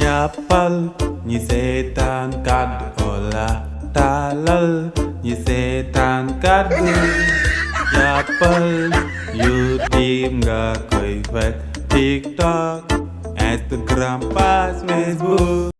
jàppal ñi seetaan kàddu Ola taalal ñi seetaan kàddu jàppal YouTube nga koy fekk TikTok Instagram page Facebook.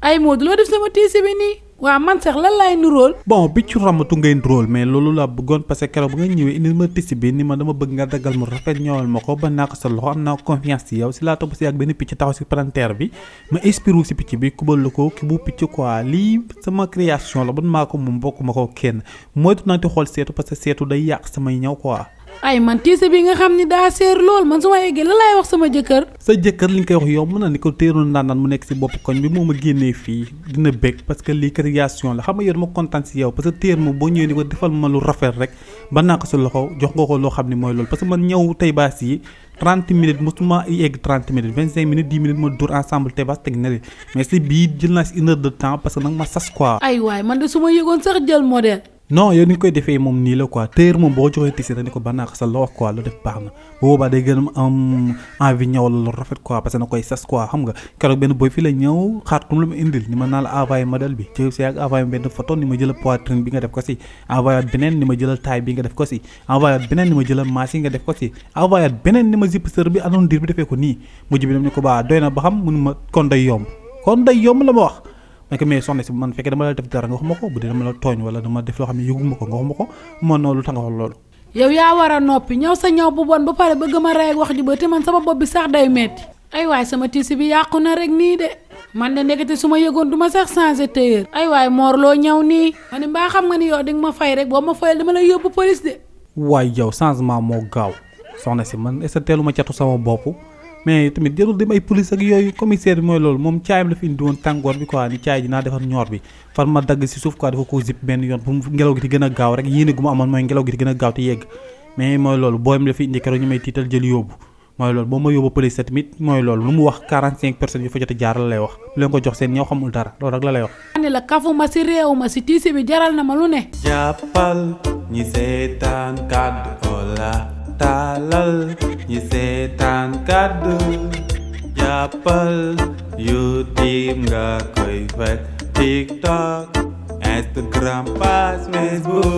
ay Modou loo def sama tiisi bi nii waa man sax lan laay nuróol. bon bi ci ramatu ngay ndróol mais loolu laa bëggoon parce que keroog ba nga ñëwee indil ma tissu bi ni ma dama bëgg nga daggal mu rafet ñëwal ma ko ba naa ko sa loxo am naa confiance ci yow si laa topp si ak benn picc taxaw si palanteer bi ma inspiré si picc bi kubal la ko ki bu picc quoi lii sama création la ban maa ko moom bokk ma ko kenn moytu naa di xool seetu parce que seetu day yàq samay ñaw quoi. ay man tiisi bi nga xam ni daa seer lool man su ma eggee la laay wax sama jëkkër. sa jëkkër li nga koy wax yow mën na ni ko téeroon naan mu nekk si bopp koñ bi moo ma génnee fii dina bëgg parce que lii création la xam nga yow dama kontaan si yow parce que téer ma boo ñëwee ni ko defal ma lu rafet rek ba naa ko sa loxo jox nga ko loo xam ne mooy loolu parce que man ñëw tey baas yi 30 minutes mosuma egg 30 minutes 25 minutes 10 minutes ma dóor ensemble tey baas teg na leen mais si bii jël naa si une heure de temps parce que nag ma sas quoi. ay waay man de su ma yëgoon sax jël modèle. non yow ni nga koy defee moom nii la quoi téer moom boo joxee tissu rek ni ko ba naa ko sa loxo quoi lu def baax na bu boobaa day gën a am envie ñëw la lu rafet quoi parce que na koy sas quoi xam nga keroog benn boy fii la ñëw xaat comme lu ma indil ni ma naa la envoyé modèle bi ci si ak envoyé benn photo ni ma jëlal poitrine bi nga def ko si envoyé beneen ni ma jëlal taille bi nga def ko si envoyé beneen ni ma jëlal masse yi nga def ko si envoyé beneen ni ma zip sër bi anoon diir bi defee ko nii mujj bi dem ni ko baa doy na ba xam mun ma kon day yomb la ma wax mais soxna si man fekkee dama la def dara nga wax ma ko bu dee dama la tooñ wala dama def loo xam ne yëguma ko nga wax ma ko man noonu lu tax nga wax loolu. yow yaa war a noppi ñëw sa ñëw bu bon ba pare bëgg ma rey ak wax ji ba te man sama bopp bi sax day metti ay waay sama tiisi bi yàqu na rek nii de man de nekkati su ma yëgoon du ma sax changé tailleur ay waay Mor loo ñëw nii ma ne mbaa xam nga ni yow di nga ma fay rek boo ma fayal dama lay yóbbu police de. waay yow changement moo gaaw soxna si man est-ce que teelu ma catu sama bopp mais tamit jarul dem ay police ak yooyu commissaire bi mooy loolu moom caayam la fi indi woon tàngoor bi quoi ni caay ji naa defar ñoor bi far ma dagg si suuf quoi dafa ko zip benn yoon pour ngelaw gi di gën a gaaw rek yéene gu ma amoon mooy ngelaw gi di gën a gaaw te yegg mais mooy loolu booyam la fi indi keroog ñu may tiital jël yóbbu mooy loolu boo ma yóbbu police tamit mooy loolu lu mu wax 45 personnes yu fa jot a jaar la lay wax lu leen ko jox seen ñëw xamul dara loolu rek la lay wax. ma ne la kafuma si réew ma si tiisi bi jaral na ma lu ne. jàppal ñi seetaan kàddu Ola taalal ñi seetaan kàddu jàppal YouTube nga koy fekk TikTok Instagram page Facebook.